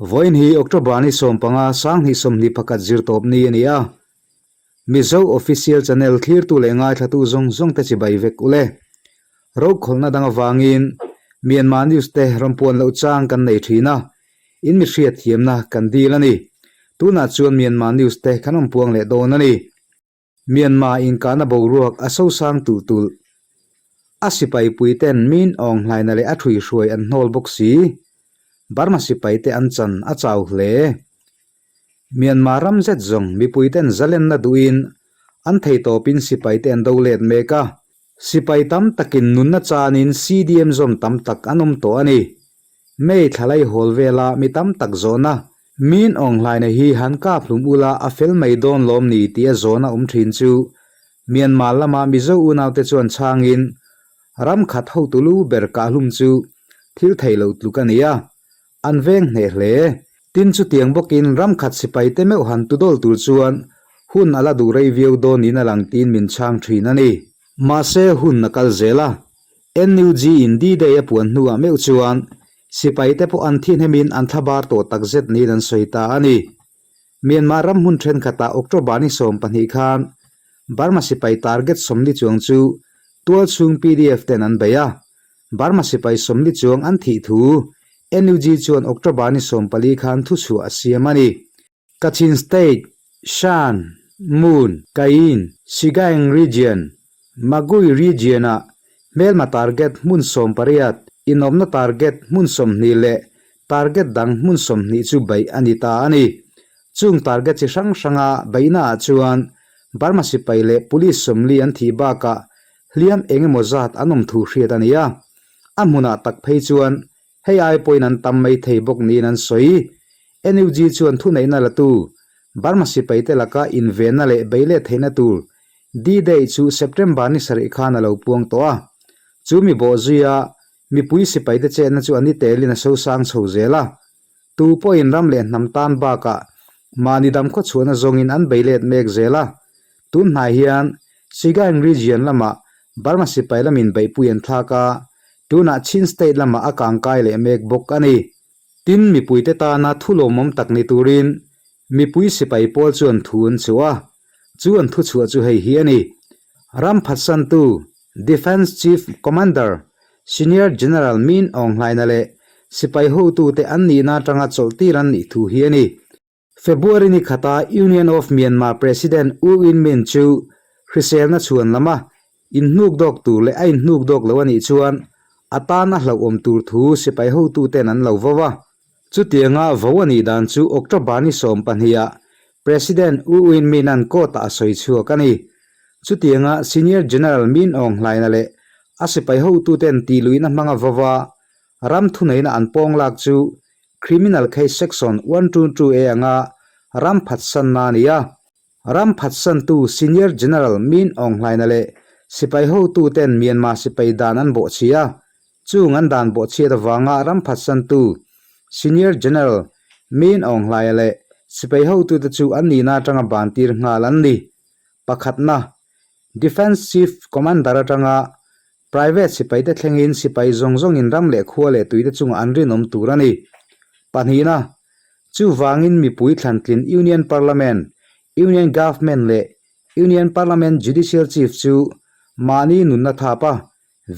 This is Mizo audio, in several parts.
Vawiin hi October ni 15 2021 zirtawp ni a ni a. Mizo Official Channel thlirtu leh ngaithlatu zawng zawng te chibai vek ule. Rokhawlhna dang avangin Myanmar News te rawn puan loh chang kan nei thin a, in mi hriatthiamna kan dil a ni. Tunah chuan Myanmar News te kan rawn puang leh dawn a ni. Myanmar inkahna boruak a sosang tulh tulh. A sipai puiten min awng hlaina leh a ṭhuihruai an hnawl bawk si. Burma sipaite an chan a chau hle. Myanmar ram zet zawng mipuiten zalenna duhin an theitawpin sipaite an do let mek a. Sipai tam takin nunna chanin CDM zawm tam tak an awm tawh a ni. May thlalai hawl vela mi tam tak zawhna Min awng hlaina hi han kap hlum ula a fel mai dawn lawm ni tih a zawhna awm thin chu Myanmar lama Mizo unaute chuan chhangin ram khat hotu lu ber kah hlum chu thil theih loh tluk a ni a, an veng hneh hle. Tin chutiang bawkin ram khat sipaite meuh han tu dawl tur chuan hun a la duh rei viau dawn niin a lang tiin min chhang thin a ni. Mahse hun a kal zel a, NUG in D-Day a puan hnuah meuh chuan sipaite pawh an thi hnemin an thlabar tawh takzet niin an sawi ta a ni. Myanmar ram hmun thenkhatah October ni 12 khan Burma sipai target 40 chuang chu tualchhung PDF ten an bei a, Burma sipai 40 chuang an thih thu NUG chuan October ni 14 khan thuchhuah a siam a ni. Kachin State, Shan, Moon, Kayin, Sagaing Region, Magui Region-ah hmelma target hmun 18, inawmna target hmun 20 leh target dang hmun 20 chu beih a ni ta a ni. Chung target chi hrang hranga beihnaah chuan Burma sipai leh police 40 an thih bakah hliam eng emaw zat an awm thu hriat a ni a. A hmunah tak phei chuan Hei ai pawhin an tam mai thei bawk niin an sawi. NUG chuan thuneihna latu Burma sipaite laka invenna leh beileh theihna tur D-Day chu September ni sarih khan a lo puang tawh a. Chu mi bawhzuia mipui sipaite chetna chu a ni telin a sosang chho zel a. Tu pawhin ram leh hnam tan bakah mahni dam khawchhuahna zawngin an beilet mek zel a. Tun hnai hian Sagaing Region lamah Burma sipai lamin beihpui an thlak a, tunah Chin State lamah a kangkai leh mek bawk a ni. Tin, mipuite tana thu lawmawm tak ni turin mipui sipai pawl chuan thu an chhuah a, chu an thuchhuah chu hei hi a ni. Ram phatsantu Defence Chief Commander Senior General Min Aung Hlaina leh sipai hotute an nihna atanga chawlhtir an nih thu hi a ni. February ni khata Union of Myanmar President U Win Myint chu hriselna chhuan lama inhnuk dawk tur leh a inhnuk dawk lo a nih chuan a tan a hlauhawm tur thu sipai hotuten an lo vo a. Chutianga vo a nih dan chu October ni 12 ah President U Win Myint-a'n court-ah a sawi chhuak a ni. Chutianga Senior General Min Aung Hlaing-a leh a sipai hotuten tihluihna hmanga vo va ram thuneihna an pawng lak chu Criminal Case Section 122A anga ram phatsanna a ni a. Ram phatsantu Senior General Min Aung Hlaing-a leh sipai hotuten Myanmar sipai dan an bawhchhi a. Chung an dan bawhchhiat avanga ram phatsantu Senior General Min Aung Hlaing-a leh sipai hotute chu an nihna atanga bantir nghal an ni. Pakhatna, Defence Chief Commander atanga Private sipaite thlengin sipai zawng zawngin ram leh khua leh tuite chungah an rinawm tur a ni. Pahnihna, Chuvangin mipui thlantlin Union Parliament, Union Government leh Union Parliament Judicial Chief chu mahni nunna thap a,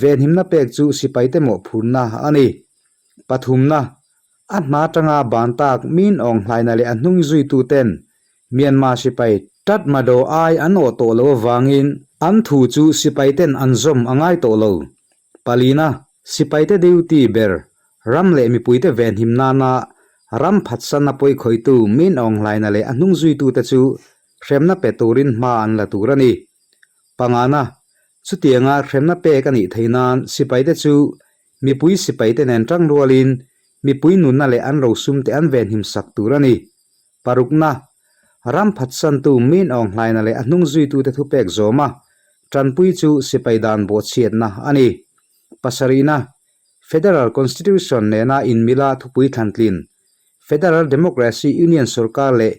venhimna pek chu sipaite mawhphurhna a ni. Pathumna, A hna tanga ban tak min awng hlaina leh a hnung zuituten Myanmar sipai Tatmadaw ai an awh tawh lo avangin an thu chu sipaiten an zawm a ngai tawh lo. Palina, sipaite duty ber ram leh mipuite venhim nana ram phatsanna pawikhawitu min awng hlaina leh a hnung zuitute chu hremna pe turin hma an la tur a ni. Pangana, chutianga hremna pek a nih theih nan sipaite chu Mipui sipaite nen tang rualin mipui nunna leh an rosumte an venhim sak tur a ni. Parukna, ram phatsantu Min Aung Hlaina leh a hnung zuitute thupek zawma tanpui chu sipai dan bawhchhiatna a ni. Pasarihna, Federal Constitution nena inmila thupui thlantlin, Federal Democracy Union sorkar leh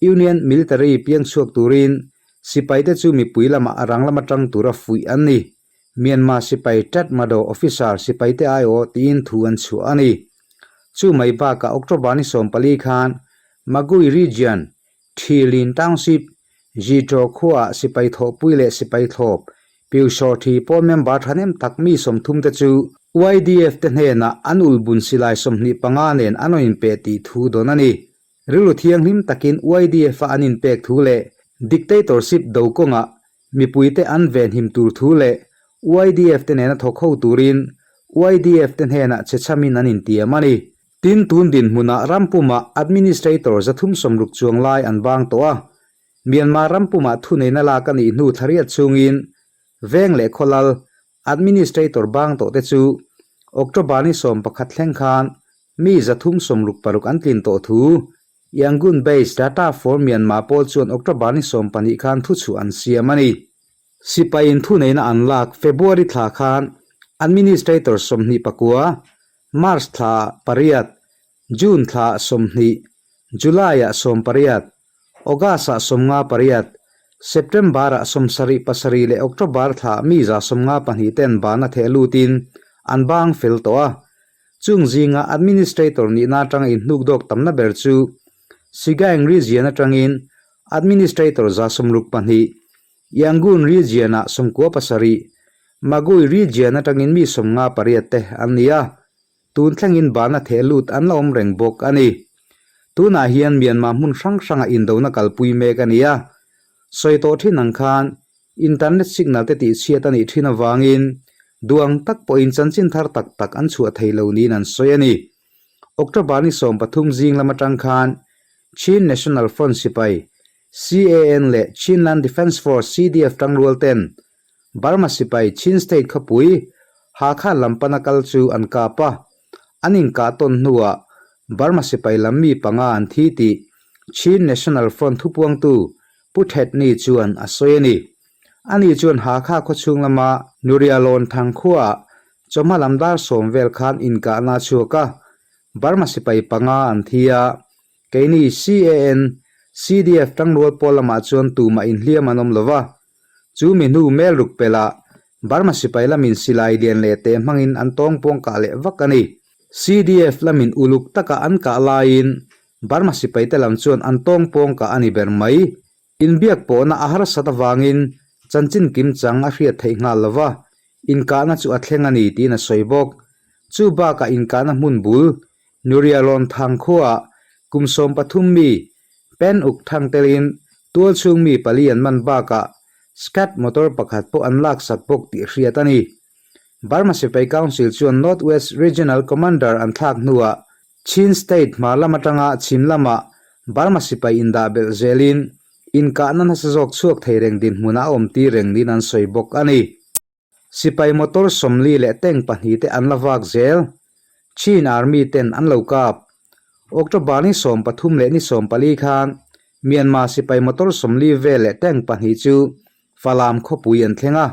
Union Military piangchhuak turin sipaite chu mipui lamah a rang lama tang tura fuih an ni. Myanmar sipai Tatmadaw officer sipaite aiawh tiin thu an chhuah a ni. Chu mai bakah October ni 14 khan Magui Region, Thilin Township, Zhizhou khuaah sipai thawhpui leh sipai thlawp, Pyusawrthi pawl member thahnem tak mi 30 te chu YDF te hnenah an ulbun silai 25 nen an rawn inpeh tih thu dawn a ni. Rilru thianghlim takin YDF-a an inpek thu leh dictatorship do kawngah mipuite an venhim tur thu leh YDF te nena thawk ho turin YDF te hnenah chhechhamin an intiam a ni. Tin, tun dinhmunah rampumah administrator 360 chuang lai an bang tawh a. Myanmar rampumah thuneihna lak a nih hnu thlariat chhungin veng leh khawlal administrator bang tawh te chu October ni 11 thleng khan mi 366 an tlin tawh thu Yangon based Data for Myanmar pawl chuan October ni 12 khan thuchhuah an siam a ni. Sipaiin thuneihna an lak February thla khan administrator 29, March thla 8, June thla 20, July ah 18, August ah 58, September ah 77 leh October thla mi 152 ten bana theh lutin an bang fel tawh a. Chung zinga administrator nihna atanga inhnukdawk tamna ber chu Sigaing Region atangin administrator 62, Yangon Region ah 97, Magui Region atangin mi 58 te an ni a. Tun thlengin bana theh lut an la awm reng bawk a ni. Tunah hian Myanmar hmun hrang hranga indona kalpui mek a ni a. Sawi tawh thin ang khan internet signal te tihchhiat a nih thin avangin duang tak pawhin chanchin thar tak tak an chhuah thei lo niin an sawi a ni. October ni 13 zing lam atang khan Chin National Front sipai, CAN leh Chinland Defence Force, CDF, tangrual ten Burma sipai Chin State khawpui Hakha lam pana kal chu an kap a, an inkah tawn hnuah Burma sipai lam mi panga an thi tih Chin National Front thupuangtu Pu Thetni chuan a sawi a ni. Ani chuan Hakha khawchhung lama Nurialawn thang khuaah chawhma lam dar 10 vel khan inkahna a chhuak a, Burma sipai panga an thi a, keini CAN, CDF tangrual pawl lamah chuan tumah inhliam an awm lo va. Chu mi hnu mel ruk pelh ah Burma sipai lamin silai lian leh teh hmangin an tawng pawng kah leh vak a ni. CDF lamin uluk taka an kah laiin Burma sipai te lam chuan an tawng pawng kah a ni ber mai. Inbiak pawhna a harsat avangin chanchin kim chang a hriat theih nghal lo va, inkahna chu a thleng a ni tiin a sawi bawk. Chu bakah inkahna hmun bul Nurialawn thang khuaah kum 13 mi Pen uk thang telin tual chhung mi pali an man bakah Scat motor pakhat pawh an laksak bawk tih hriat a ni. Burma Sipai Council chuan North West Regional Commander an thlak hnuah Chin State hmar lam atanga chhim lamah Burma sipai indah belh zelin inkahna nasa zawk chhuak thei reng dinhmunah a awm tir reng niin an sawi bawk a ni. Sipai motor 40 leh tank pahnih te an la vak zel. Chin Army ten an lo kap. October ni 13 leh ni 14 khan Myanmar sipai motor 40 vel leh tank pahnih chu Falam khawpui an thleng a.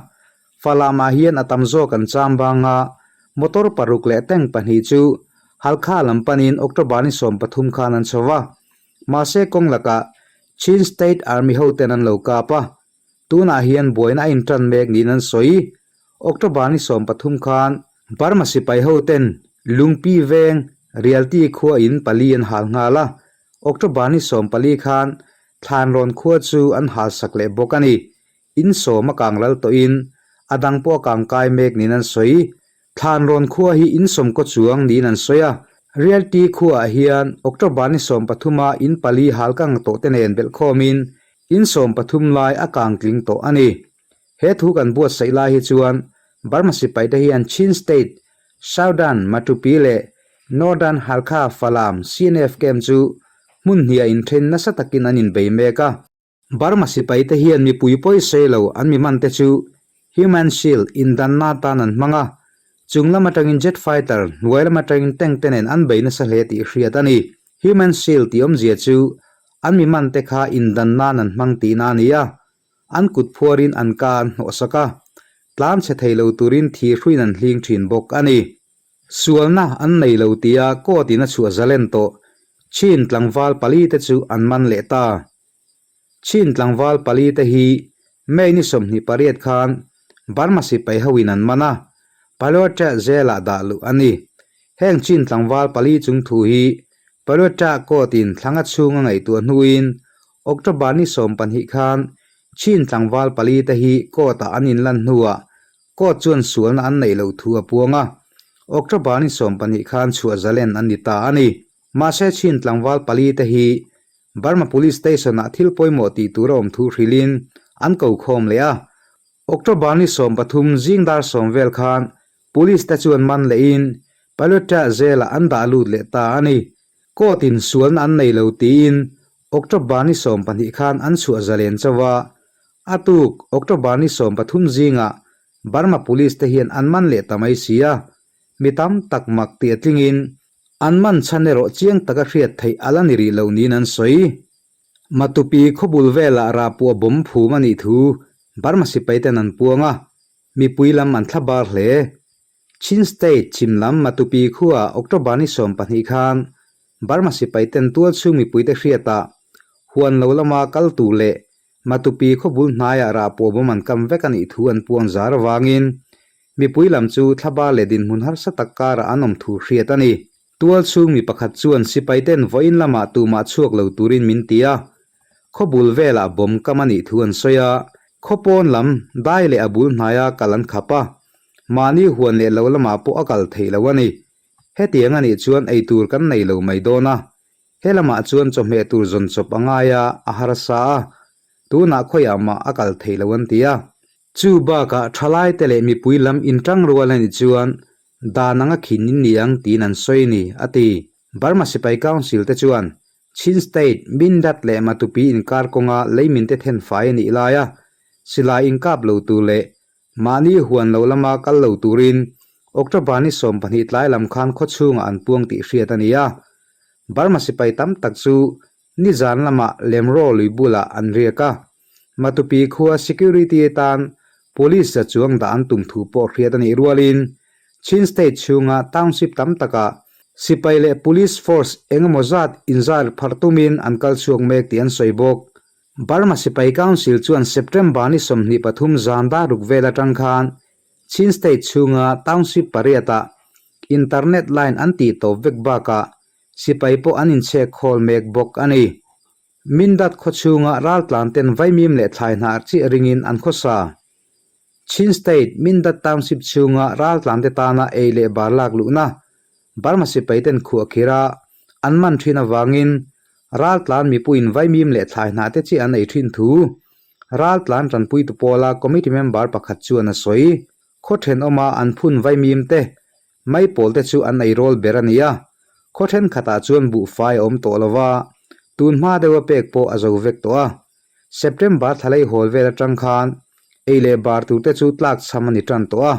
Falamah hian a tam zawk an cham bang a, motor paruk leh tank pahnih chu Halkha lam panin October ni 13 khan an chho va. Mahse kawng lakah Chin State Army hoten an lo kap a. Tunah hian buaina a intan mek niin an sawi. October ni 13 khan Burma sipai hoten Lungpi veng Rialti khua in pali an hal nghal a. October ni 14 khan Thlanrawn khua chu an hal sak leh bawk a ni. In sawm a kang lal tawhin a dang pawh a kang kai mek niin an sawi. Thlanrawn khua hi in sawm kaw chuang niin an sawi a. Rialti khuaah hian October ni 13 a in pali hal kang tawh te nen belhkhawmin in 13 lai a kang tling tawh a ni. He thu kan buatsaih lai hi chuan Burma sipai te hian Chin State, Southern Matupi leh Northern Halkha Falam CNF camp chu hmun hniah inthen nasa takin an inbei mek a. Burma sipai te hian mipui pawi sawi lo an mi man te chu human shield indanna atan an hmang a, chung lam atangin jet fighter, hnuai lam atangin tank te nen an bei nasa hle tih hriat a ni. Human shield tih awmzia chu an mi man te kha indan nan an hmang tihna a ni a, an kut phuarin an ka an hnawhsak a, tlan chhe thei lo turin thihruiin an hling thin bawk a ni. Sualna an nei lo tia court in a chhuah zalen tawh Chin tlangval pali te chu an man leh ta. Chin tlangval pali te hi May ni 28 khan Burma sipai hoin an man a, Palotre jail ah dah luh a ni. Heng chin tlangval pali chung thu hi Paluata Court-in thlanga chhunga ngaihtuah hnuin October ni 12 khan chin tlangval pali te hi court-ah an inlan hnuah court chuan sualna an neih loh thu a puang a, October ni 12 khan chhuah zalen an ni ta a ni. Mahse chin tlangval pali te hi Burma Police Station-ah thil pawimawh tih tur a awm thu hrilhin an ko khawm leh a, October ni 13 zing dar 10 vel khan Police te chuan man lehin Paluta jail-ah an dah lut leh ta a ni. Court in sualna an nei lo tiin October ni 12 khan an chhuah zalen chauh a. A tuk October ni 13 zingah Burma Police te hian an man leh ta mai si a. Mi tam tak mak tih a tlingin an man chhan erawh chiang taka hriat theih a la ni rih lo niin an sawi. Matupi khawbul velah rahpuah bawm phum a nih thu Burma sipai ten an puang a. Mipui lam an thla bar hle. Chin State chhim lam Matupi khuaah October ni 12 khan Burma sipai ten tual chhung mipuite hriatah huan lo lama kal tur leh Matupi khaw bul hnaiah rah pawh bawm an kam vek a nih thu an puang zar avangin mipui lam chu thla bar leh dinhmun harsa tak karah an awm thu hriat a ni. Tual chhung mi pakhat chuan sipai ten vawiin lamah tumah chhuak lo turin min ti a, Khaw bul velah bawm kam a nih thu an sawi a, khaw pawn lam dai leh a bul hnaia kal an khap a, mahni huan leh lo lamah pawh a kal theih lo a ni. Hetiang a nih chuan ei tur kan nei lo mai dawn a, he lamah chuan chawhmeh tur zawn chawp a ngai a, a harsa a, tunah khawiah mah a kal theih lo an ti a. Chu bakah thalaite leh mipui lam inṭang rual a nih chuan dan anga khin in ni ang tiin an sawi a ni, a ti. Burma Sipai Council te chuan Chin State, Mindat leh Matupi inkar kawnga leiminte then fai a nih laia silai inkap lo tur leh mahni huan lo lama kal lo turin October ni 12 tlai lam khan khaw chhungah an puang tih hriat a ni a. Burma sipai tam tak chu nizan lamah Lemraw lui bulah an riak a. Matupi khua security atan police za chuang dah an tum thu pawh hriat a nih rualin Chin State chhunga township tam takah sipai leh police force eng emaw zat inzar pharh tumin an kal chhuak mek tih an sawi bawk. Burma Sipai Council chuan September ni 23 zan dar ruk vel atang khan Chin State chhunga township pariatah internet line an tih tawp vek bakah sipai pawh an inchhek khawl mek bawk a ni. Mindat khaw chhunga raltlan ten vaimim leh thlai hnar chiah ringin an khawsa. Chin State, Mindat Township chhunga raltlan te tana ei leh bar lak luhna Burma sipai ten khuah khira an man thin avangin raltlan mipuiin vaimim leh thlai hnah te chiah an ei thin thu raltlan tanpuitu pawla committee member pakhat chuan a sawi. Khaw thenawma an phun vaimim te Mai pawl te chu an eirawl ber a ni a, khaw thenkhatah chuan buhfai a awm tawh lo va, tun hma deuha pek pawh a zo vek tawh a. September thlalei hawl vel atang khan ei leh bar tur te chu tlak chham a ni tan tawh a,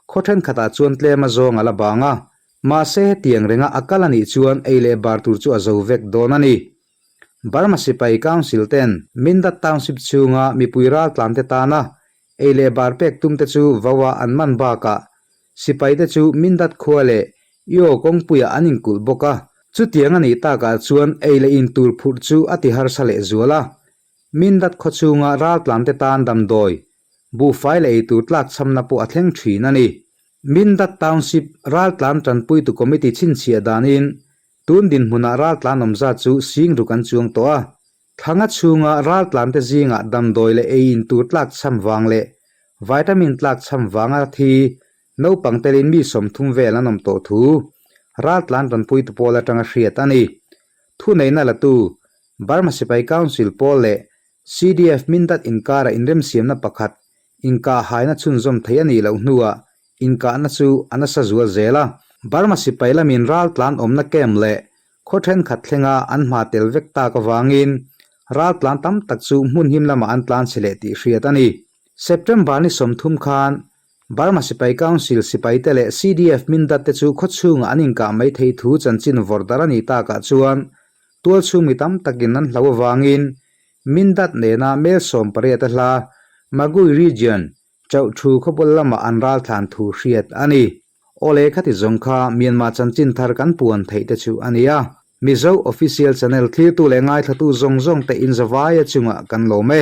khaw thenkhatah chuan tlem a zawng a la bang a, mahse hetiang renga a kal a nih chuan ei leh bar tur chu a zo vek dawn a ni. Burma Sipai Council ten Mindat Township chhunga mipui raltlan te tana Ei leh bar pek tum te chu vaua an man bakah sipai te chu Mindat khua leh Io kawngpuiah an inkulh bawk a. Chutiang a nih takah chuan ei leh in tur phurh chu a ti harsa leh zual a. Mindat khaw chhunga raltlan te tan damdawi, buhfai leh ei tur tlakchhamna pawh a thleng thin a ni. Mindat Township raltlan tanpuitu committee chhinchhiah danin tun dinhmunah raltlan awm zat chu sing ruk an chuang tawh a. Thlanga chhunga raltlante zingah damdawi leh ei in tur tlakchham vang leh vitamin tlakchham vanga thi naupang telin mi 30 vel an awm tawh thu raltlan tanpuitu pawl atanga hriat a ni. Thuneihna latu Burma Sipai Council pawl leh CDF Mindat inkara inremsiamna pakhat inkah haina chhunzawm thei a nih loh hnuah inkahna chu a nasa zual zel a. Burma sipai lamin raltlan awmna camp leh Khaw thenkhat thlenga an hma tel vek tak avangin raltlan tam tak chu hmun him lamah an tlan chhe leh tih hriat a ni. September ni 30 khan Burma Sipai Council sipaite leh CDF Mindat te chu khaw chhungah an inkah mai thei thu chanchin vawrh darh a nih takah chuan tual chhung mi tam takin an hlau avangin Mindat nena mel 18 a hla Magui Region Chauh thu khawpul lamah an raltlan thu hriat a ni. Awle khati zawng kha Myanmar chanchin thar kan puan theih te chu a ni a. Mizo Official Channel thlirtu leh ngaithlatu zawng zawng te inzavaia chungah kan lawm e.